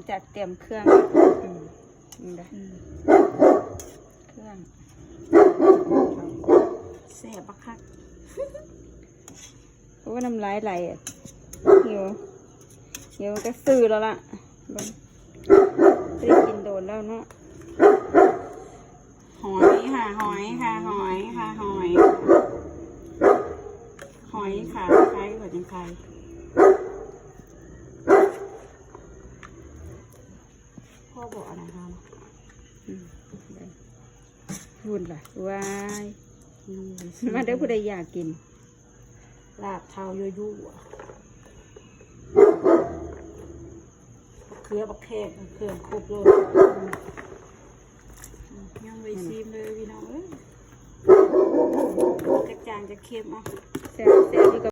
ຈັດຕຽມເຄື່ອງ ອືມ ນີ້ເດ້ ອືມ ເຄື່ອງ ແຊບບັກຄັກ. ໂອ້ ນ້ຳລາຍໄຫຼ ຫິວ ຫິວກະສື້ແລ້ວລະ ເບິ່ງ ບໍ່ໄດ້ກິນໂດນແລ້ວເນາະ. ຫອຍຄ່ະ ຫອຍຄ່ະ ຫອຍຄ່ະ ຫອຍ ຫອຍຂາໄຄ ຫອຍຈັງໄຄ ພໍບໍ່ອັນນັ້ນເຮົາ ອືມ ພຸ້ນລະ ວ້າຍ ອືມ ມາເດີ ຜູ້ໃດຢາກກິນ ລາບເທົາຍົວໆ ບັກເຂືອ ບັກແຂ້ງ ເຄື່ອງຄົບໂລດ. ອືມ ຍັງບໍ່ໄດ້ຊີມເລີຍພີ່ນ້ອງເອີຍ ຈັກຈາງຈັກເຄັມ ເອົາ ແຊບ ແຊບຢູ່ກັ